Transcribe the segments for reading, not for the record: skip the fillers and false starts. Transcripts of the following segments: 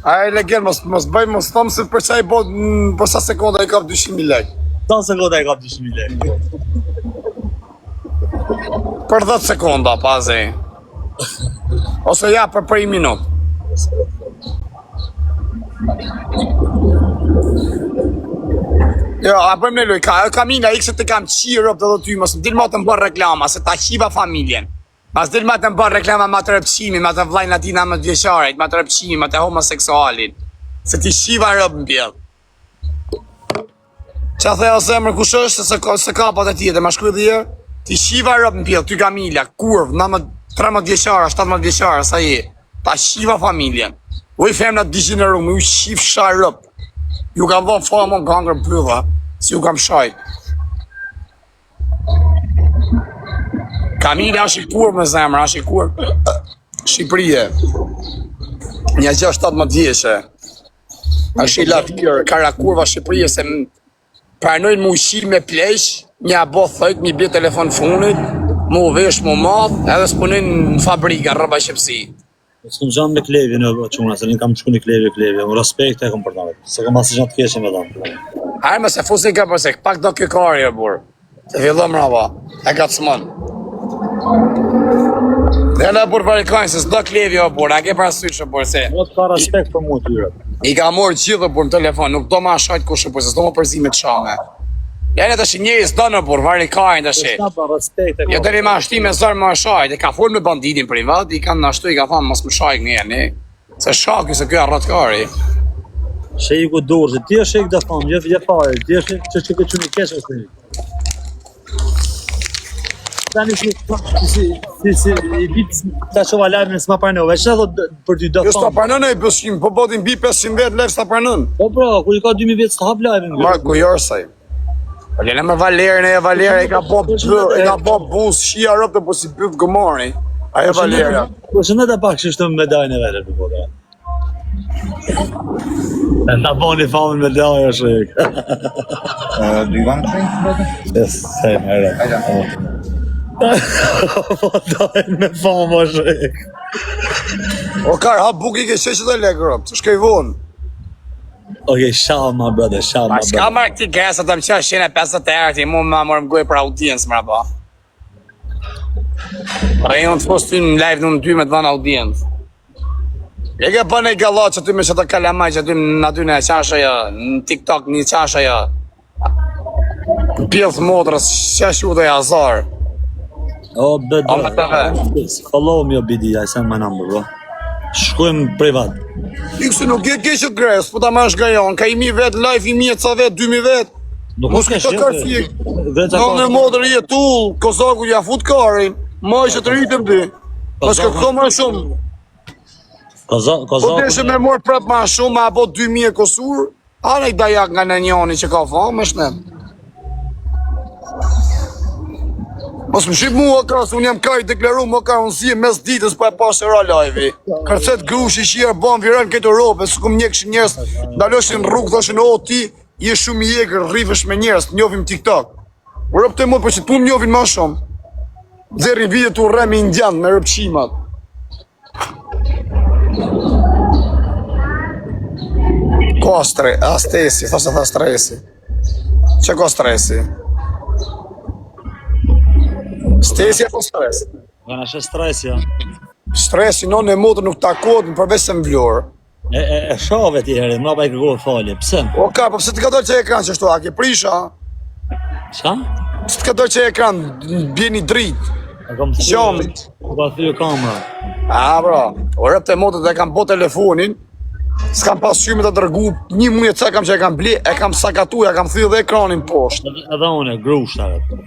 Ai legen mos mos bëj mos thom se për sa i bën për sa sekonda i kap 200.000 lekë. Sa sekonda i kap 200.000 lekë? Për 10 sekonda, pazi. Ose ja për për 1 minutë. Jo, a bëjmë në lojë, ka, Kamila, ikë se të kam qirë, rob të dhe ty, mos më dil më të më bërë reklama, se ta qiva familjen. Mos dil më të më bërë reklama me atë rëpqimin, me atë vllajnë atina 19 vjeçarit, me atë rëpqimin, me atë homoseksualin. Se ti qiva rob në pjellë. Qa the o zemër, kush është, se se ka, se ka pa të tjetër, ma shkruaj dhe herë? Ti qiva rob në pjellë, ty Kamila, kurv, 13 vjeçara, 17 vjeçara, sa je. Ta qiva familjen. Uj femna digjenerume, ju qifsha rob. Ju kam dhënë famë, më ka ngrënë pylla, si ju kam shajt. Kamila është i kurv me zemër, është i kurv. Shqipërie. Një gjë 17 vjeçe. Është i lavir, kara kurva Shqipërie se m- pranojnë mu qi me pleq, një bo thojt, një bje telefon funit, mu vesh mu madh, edhe s'punojnë në fabrika, rroba qepsi. S'kom gjanë me Klevin e çuna, se ne kam shku në Klevi, Klevi. Unë respekt e kam për ta. Se kam asnjë gjë të keqe me dhënë. Hajde mos e fusin ka përse, pak do kjo kari e burr. Se fillon mrapa, e ka të smon. Dhe në burr për i kajnë, se s'do Klevi o burr, a ke parasysh o burr, se Mo të ka respekt për mua tyre. i ka morë gjithë o burr në telefon, nuk do ma shajt kush o burr, se s'do më përzi me të shame. Lene tash njeri s'do në burr, vari kajnë tash. S'ka pa respekt e Jo ka. deri ma shti me zor më shajt, e ka fol me banditin privat, i kanë ashtu i ka thënë mos më shaj një ne. Se shaki se ky arrat kari. Sheiku Durrësit, ti je sheik do thon, je je fare, ti je sheik që që që që keq është. Tani si si si si i bit ta çova lajmin s'ma pranove. Çfarë thot për ty do Jo s'ta thon? pranon ai 500, po botin mbi 500 vet lef s'ta pranon. Po bro, kur i ka 2000 vjet s'ta hap lajmin. Marr kujor saj. Po lene me Valerin e Valera i ka bo bë, i ka bo buz shia rob të po si byth gomari. Ajo Valera. Po shëndet e pak që është me dajnë e vetë po. po. E ta boni famën me dajë o sheik. Uh, do you want a drink, brother? Yes, same, I Po dajnë me famë o sheik. O kar ha bukë i ke qeqë dhe lekë rob, të shkoj vonë. Okay, shout my brother, shout Pa my s'ka brother. marrë këti gresa të më qesh 150 euro ti mu më morëm gojë për audiencë mra po. Rajon të fos ty në live në 2 me të dhënë audiencë. E ke bën e gallaç aty me çata kalamaj që aty në aty në qash ajo, në TikTok një qash ajo. Në pjellë të motrës, qash u dhe azar. O, BD. O, me TV. Follow me o BD, I send my number, bro. Shkojmë privat. Ikë se nuk e keq o gres, po ta marrësh gajon, ka i mi vet live i mi e ca vet, 2000 vet. Nuk Mos është këtë keq, kërfi. Vetë Në në motër je tull, Kozaku ja fut karin, moj që të rritëm ty. Mos kërko më shumë. Koza, Po Kozaku. deshe me mor prap më shumë, ma bo 2000 e kosur, a i dajak nga në njoni që ka famë, është ne. Mos më ship mua ka, se unë jam ka i deklaru, më ka unë si e mes ditës pa e pa se ra live-i. Kërcet grushi që i bën viral në këtë Europë, së kum njëkshin njerëz, ndaloshin në rrugë, thoshin, o ti, je shumë i egër, rrifesh me njerëz, të njohim TikTok. U rob të mot, po që të punë njohin më shumë. Nxjerrin video të urrem indian me rëpshimat. Ka stre, a stresi, tha se tha stresi. Që ka stresi? Stresi apo stres? Nga na shë stres, ja. Stresi non e motër nuk takohet në përveç se në Vlorë. E, e, e shove ti herë, mrapa i kërkove falje. Pse? O ka, po pse të ka dalë që ekran që ashtu, a ke prisha? Qa? Pse të ka dalë që ekran, bjen i dritë? E kam thyer. Gjomit. U ka thyer kamera. A, bro, o rëp të motët e kam bo telefonin, s'kam pas qyme të dërgu, një mujë e ca kam që e kam ble, e kam sakatu, e kam thyë dhe ekranin poshtë. Edhe, edhe unë, grusht atë.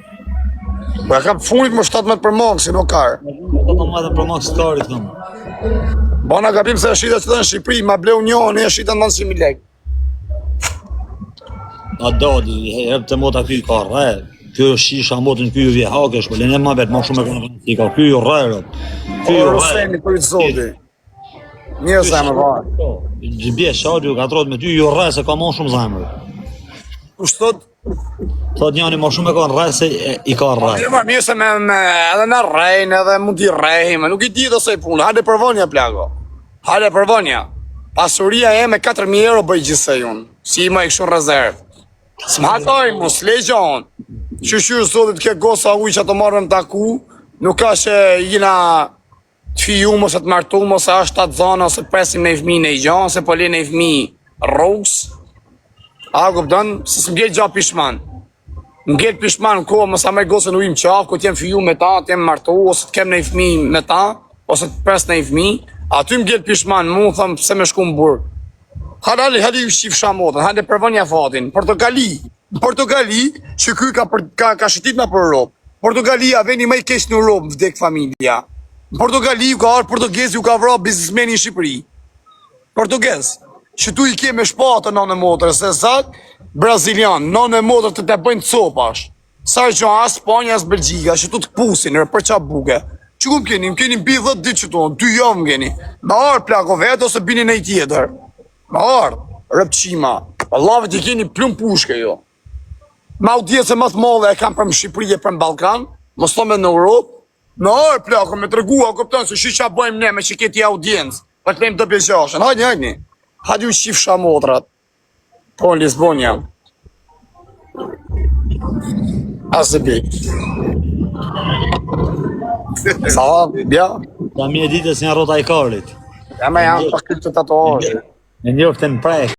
Po e kam funit më 17 për Maxin, o kar. Po të më edhe për Max Starit, kam. Bana gabim se e shita që të në Shqipëri, ma bleu njoni e shita 900.000 lekë. A do, herë të mota ky ka rre. Ky është shisha motën ky ju vje hakesh, po lënë më vet më shumë e kanë si ka ky ju rre. rob. Ky O ju rre. Rusemi për zoti. Mirë zemër, va. Po, bje shadi ju ka trot me ty ju rre se ka më shumë zemër. Kush thot? Thot njani më shumë e ka rre se e- i ka rre. Mirë, ma, mirë se me, me edhe na rrejn, edhe mund t'i rrejmë, nuk i di dhe se i punë. Hajde përvonja plago. Hajde përvonja. Pasuria eme 4.000 euro bëj gjithsej unë, si i më i kështu në rezervë. S'më hatoj mu, s'le gjonë. Shyqyr zotit ke gosa ujë që ato marrë me taku, nuk ka që jina të fiju ose të martu ose është atë zonë ose presim në fëmijë në gjonë, ose po le në fëmijë rrugës. A kupton? Se s'më ngel gja pishman. Më ngel pishman në kohë mos ta marr gocën ujë në qafë, ku të jem fiju me ta, të jem martu ose të kem në fëmijë me ta, ose të pres në fëmijë. Aty më ngel pishman, mu thëm pse me shku në burg. Hajde, hajde ju qifsha motrën, hajde provonja fatin. Portokalli, në Portokalli, që ky ka, për, ka, ka shëtit na për Europë. Portogalia, veni më i keq në Europë, vdek familja. Në Portogalli ju ka ardhur portugezi, ju ka vra biznesmeni në Shqipëri. Portugez, që tu i ke me shpatë nënë e motrës, se zak, brazilian, nënë e motrës të të bëjnë copash. Sa që as Spanja, as Belgjika, që tu të pusin, për qa buke. Që ku më keni? Më keni mbi 10 ditë që tu, 2 javë më keni. Me ardh plako vetë ose bini në i tjetër. Me ardh, rëpqima. Allavët i keni plum pushke jo. Me audiencë më të madhe e kam për në Shqipëri e për në Ballkan, mos thome në Europë. Me ardh plako me tregua, kupton se shi qa bëjmë ne me që keti audiencë. Po të lejmë të gjashën. Hajde, hajde. Hajde ju qifsha motrat. Po në Lisbon jam. Asë bi. Sa, bja? Ta mi e ditës një rrota i karit. Ja me janë pak këtë tatuazhe. E njoftën prek.